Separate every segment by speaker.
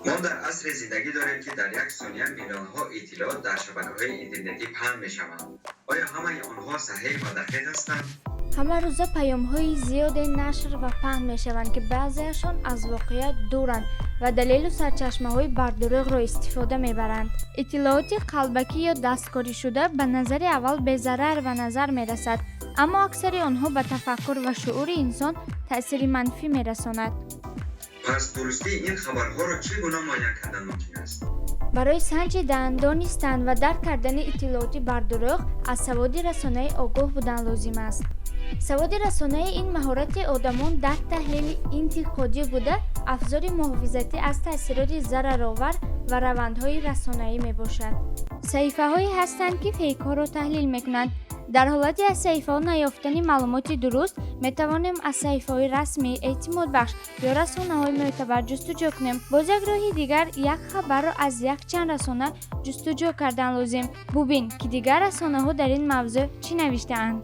Speaker 1: Мо дар асре зиндагӣ дорем, ки дар як сония миллионҳо иттилоот дар шабакаҳои интернетӣ паҳн мешаванд. Оё ҳамаи онҳо саҳеҳ ва дақиқ ҳастанд?
Speaker 2: Ҳамарӯза паёмҳои зиёде нашр ва паҳн мешаванд, ки баъзеашон аз воқеият дуранд ва далелу сарчашмаҳои бардурӯғро истифода мебаранд. Иттилооти қалбакӣ ё дасткоришуда ба назари аввал безарар ба назар мерасад, аммо аксари онҳо ба тафаккур ва шуури инсон таъсири манфӣ мерасонад.
Speaker 1: Пас дурустии ин хабарҳоро чӣ гуна муайян кардан мумкин аст?
Speaker 2: Барои санҷидан, донистан ва дарк кардани иттилооти бардурӯғ аз саводи расонаӣ огоҳ будан лозим аст. Саводи расонаӣ ин маҳорати одамон дар таҳлили интиқодӣ буда, афзори муҳофизатӣ аз таъсироти зараровар ва равандҳои расонаӣ мебошад. Саҳифаҳое ҳастанд, ки фейкҳоро таҳлил мекунанд. Дар ҳолати аз саҳифаҳо наёфтани маълумоти дуруст, метавонем аз саҳифаҳои расмӣ, эътимодбахш ё расонаҳои мӯътабар ҷустуҷӯ кунем. Боз як роҳи дигар: як хабарро аз якчанд расона ҷустуҷӯ кардан лозим. Бубин, ки дигар расонаҳо дар ин мавзӯъ чӣ навиштаанд.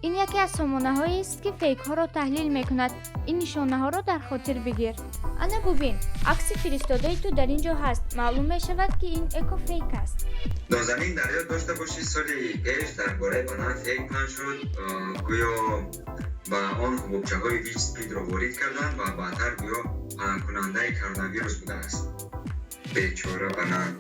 Speaker 2: Ин яке аз сомонаҳоест, ки фейкҳоро таҳлил мекунад. Ин нишонаҳоро дар хотир бигир. Ана бубин, акси фиристодаи ту дар ин ҷо ҳаст. Маълум мешавад, ки ин экофейк аст.
Speaker 1: Нозанин, дар ёд дошта бошӣ, соли пеш дар бораи банан фейк паҳн шуд. Гӯё ба он ҳубобчаҳои ВИЧ СПИДро ворид карданд ва баъдтар гӯё паҳнкунандаи коронавирус будааст. Бечора банан.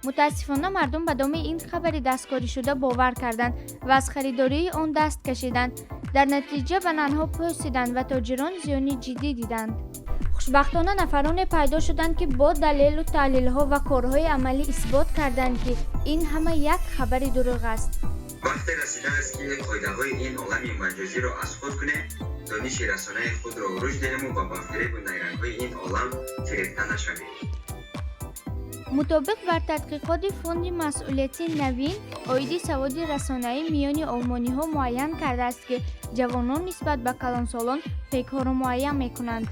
Speaker 2: Мутаассифона, мардум ба доми ин хабари дасткоришуда бовар карданд ва аз харидории он даст кашиданд. Дар натиҷа бананҳо пӯсиданд ва тоҷирон зиёни ҷиддӣ диданд. Хушбахтона, нафароне пайдо шуданд, ки бо далелу таҳлилҳо ва корҳои амалӣ исбот карданд, ки ин ҳама як хабари дурӯғ аст.
Speaker 1: Вақте расидааст, ки қоидаҳои ин олами маҷозиро аз худ кунем, дониши расонаи худро рушд диҳему ва ба фиребу найрангҳои ин олам фирефта нашавем.
Speaker 2: Мутобиқ бар тадқиқоти Фонди масъулияти навин оиди саводи расонаӣ миёни олмониҳо муайян кардааст, ки ҷавонон нисбат ба калонсолон фейкҳоро муайян мекунанд.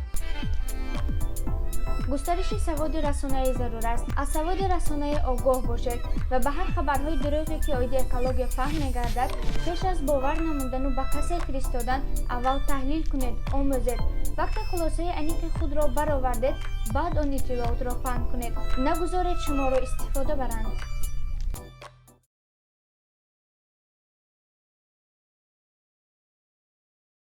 Speaker 2: Густариши саводи расонаӣ зарур аст. Аз саводи расонаӣ огоҳ бошед ва ба ҳар хабарҳои дурӯғе, ки оиди экология паҳн мегардад, пеш аз бовар намудану ба касе фиристодан аввал таҳлил кунед, омӯзед. Вақте хулосаи аниқи худро баровардед, баъд он иттилоотро паҳн кунед. Нагузоред шуморо истифода баранд.